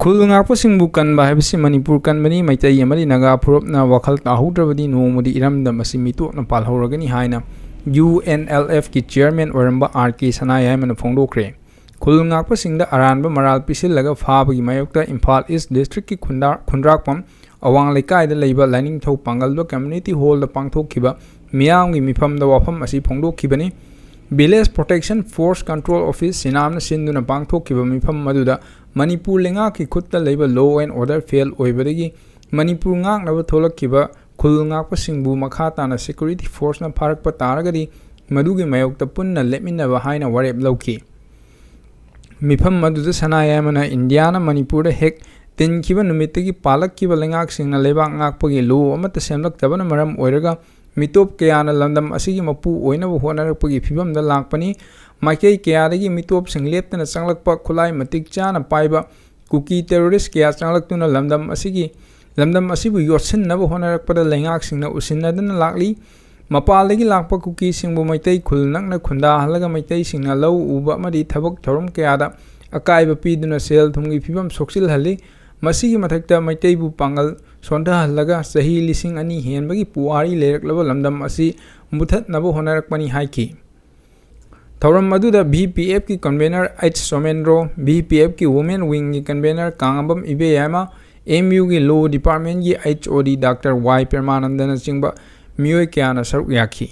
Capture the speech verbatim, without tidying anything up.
ꯈꯨꯜ ꯉꯥꯛꯄꯁꯤꯡꯕꯨ ꯀꯟꯕ ꯍꯥꯏꯕꯁꯤ ꯃꯅꯤꯄꯨꯔ ꯀꯟꯕꯅꯤ꯫ ꯃꯩꯇꯩ ꯑꯃꯗꯤ ꯅꯥꯒꯥ ꯐꯨꯔꯨꯞꯅ ꯋꯥꯈꯜ ꯇꯥꯍꯧꯗ꯭ꯔꯕꯗꯤ ꯅꯣꯡꯃꯗꯤ ꯏꯔꯝꯗꯝ ꯑꯁꯤ ꯃꯤꯇꯣꯞꯅ ꯄꯥꯜꯍꯧꯔꯒꯅꯤ ꯍꯥꯏꯅ ꯌꯨ ꯑꯦꯟ ꯑꯦꯜ ꯑꯦꯐꯀꯤ ꯆꯤꯌꯔꯃꯦꯟ ꯑꯣꯏꯔꯝꯕ ꯑꯥꯔ ꯀꯦ ꯁꯅꯥꯌꯥꯏꯃꯅ ꯐꯣꯡꯗꯣꯛꯈ꯭ꯔꯦ꯫ ꯈꯨꯜ ꯉꯥꯛꯄꯁꯤꯡꯗ ꯑꯔꯥꯟꯕ ꯃꯔꯥꯜ ꯄꯤꯁꯤꯜꯂꯒ ꯐꯥꯕꯒꯤ ꯃꯥꯌꯣꯛꯇ ꯏꯝꯐꯥꯜ ꯏꯁ ꯗꯤꯁꯇ꯭ꯔꯤꯛꯀꯤ ꯈꯨꯟꯗꯥ-, ꯈꯨꯟꯗ꯭ꯔꯥꯛꯄꯝ ꯑꯋꯥꯡ ꯂꯩꯀꯥꯏꯗ ꯂꯩꯕ ꯂꯥꯏꯅꯤꯡꯊꯧ ꯄꯥꯡꯒꯜꯕ ꯀꯝꯃ꯭ꯌꯨꯅꯤꯇꯤ ꯍꯣꯜꯗ ꯄꯥꯡꯊꯣꯛꯈꯤꯕ ꯃꯤꯌꯥꯝꯒꯤ ꯃꯤꯐꯝꯗ ꯋꯥꯐꯝ ꯑꯁꯤ ꯐꯣꯡꯗꯣꯛꯈꯤꯕꯅꯤ꯫ Village protection force control office ꯁꯤꯅꯥꯝꯅ ꯁꯤꯟꯗꯨꯅ ꯄꯥꯡꯊꯣꯛꯈꯤꯕ ꯃꯤꯐꯝ ꯑꯗꯨꯗ ꯃꯅꯤꯄꯨꯔ ꯂꯩꯉꯥꯛꯀꯤ ꯈꯨꯠꯇ ꯂꯩꯕ law and order fail ꯑꯣꯏꯕꯗꯒꯤ Manipur ꯉꯥꯛꯅꯕ ꯊꯣꯛꯂꯛꯈꯤꯕ ꯈꯨꯜ ꯉꯥꯛꯄꯁꯤꯡꯕꯨ ꯃꯈꯥ ꯇꯥꯅ ꯁꯦꯀ꯭ꯌꯨꯔꯤꯇꯤ ꯐꯣꯔꯁꯅ ꯐꯥꯔꯛꯄ ꯇꯥꯔꯒꯗꯤ ꯃꯗꯨꯒꯤ ꯃꯥꯌꯣꯛꯇ ꯄꯨꯟꯅ ꯂꯦꯞꯃꯤꯟꯅꯕ ꯍꯥꯏꯅ ꯋꯥꯔꯦꯞ ꯂꯧꯈꯤ꯫ ꯃꯤꯐꯝ ꯑꯗꯨꯗ ꯁꯅꯥꯌꯥꯏꯃꯅ ꯏꯟꯗꯤꯌꯥꯅ ꯃꯅꯤꯄꯨꯔꯗ ꯍꯦꯛ ꯇꯤꯟꯈꯤꯕ ꯅꯨꯃꯤꯠꯇꯒꯤ ꯄꯥꯜꯂꯛꯈꯤꯕ ꯂꯩꯉꯥꯛꯁꯤꯡꯅ ꯂꯩꯕꯥꯛ ꯉꯥꯛꯄꯒꯤ law ꯑꯃꯠꯇ ꯁꯦꯝꯂꯛꯇꯕꯅ ꯃꯔꯝ ꯑꯣꯏꯔꯒ ꯃꯤꯇꯣꯞ ꯀꯌꯥꯅ ꯂꯝꯗꯝ ꯑꯁꯤꯒꯤ ꯃꯄꯨ ꯑꯣꯏꯅꯕ ꯍꯣꯠꯅꯔꯛꯄꯒꯤ ꯐꯤꯕꯝꯗ ꯂꯥꯛꯄꯅꯤ꯫ ꯃꯥꯏꯀꯩ ꯀꯌꯥꯗꯒꯤ ꯃꯤꯇꯣꯞꯁꯤꯡ ꯂꯦꯞꯇꯅ ꯆꯪꯂꯛꯄ, ꯈꯨꯠꯂꯥꯏ ꯃꯇꯤꯛ ꯆꯥꯅ ꯄꯥꯏꯕ ꯀꯨꯀꯤ ꯇꯦꯔꯣꯔꯤꯁ ꯀꯌꯥ ꯆꯪꯂꯛꯇꯨꯅ ꯂꯝꯗꯝ ꯑꯁꯤꯒꯤ, ꯂꯝꯗꯝ ꯑꯁꯤꯕꯨ ꯌꯣꯠꯁꯤꯟꯅꯕ ꯍꯣꯠꯅꯔꯛꯄꯗ ꯂꯩꯉꯥꯛꯁꯤꯡꯅ ꯎꯁꯤꯟꯅꯗꯨꯅ ꯂꯥꯛꯂꯤ꯫ ꯃꯄꯥꯟꯗꯒꯤ ꯂꯥꯛꯄ ꯀꯨꯀꯤꯁꯤꯡꯕꯨ ꯃꯩꯇꯩ ꯈꯨꯜ ꯅꯛꯅ ꯈꯨꯟꯗꯥꯍꯜꯂꯒ ꯃꯩꯇꯩꯁꯤꯡꯅ ꯂꯧ ꯎꯕ ꯑꯃꯗꯤ ꯊꯕꯛ ꯊꯧꯔꯝ ꯀꯌꯥꯗ ꯑꯀꯥꯏꯕ ꯄꯤꯗꯨꯅ ꯁꯦꯜ ꯊꯨꯝꯒꯤ ꯐꯤꯕꯝ ꯁꯣꯛꯆꯤꯜꯍꯜꯂꯤ꯫ ꯃꯁꯤꯒꯤ ꯃꯊꯛꯇ ꯃꯩꯇꯩꯕꯨ ꯄꯥꯡꯒꯜ ꯁꯣꯟꯊꯍꯜꯂꯒ ꯆꯍꯤ ꯂꯤꯁꯤꯡ ꯑꯅꯤ ꯍꯦꯟꯕꯒꯤ ꯄꯨꯋꯥꯔꯤ ꯂꯩꯔꯛꯂꯕ ꯂꯝꯗꯝ ꯑꯁꯤ ꯃꯨꯊꯠꯅꯕ ꯍꯣꯠꯅꯔꯛꯄꯅꯤ ꯍꯥꯏꯈꯤ꯫ ꯊꯧꯔꯝ ꯑꯗꯨꯗ ꯚꯤ ꯄꯤ ꯑꯦꯐꯀꯤ convener H Somendro, V P ꯑꯦꯐꯀꯤ women wingꯒꯤ convener ꯀꯥꯉꯕꯝ ꯏꯕꯦꯌꯥꯏꯃ, ꯑꯦꯝ ꯌꯨꯒꯤ law departmentꯀꯤ ꯑꯩꯆ ꯑꯣ ꯗꯤ ꯗꯥꯛꯇꯔ ꯋꯥꯏ ꯄ꯭ꯔꯦꯃꯥꯅꯟꯗꯅꯆꯤꯡꯕ ꯃꯤꯑꯣꯏ ꯀꯌꯥꯅ ꯁꯔꯨꯛ ꯌꯥꯈꯤ꯫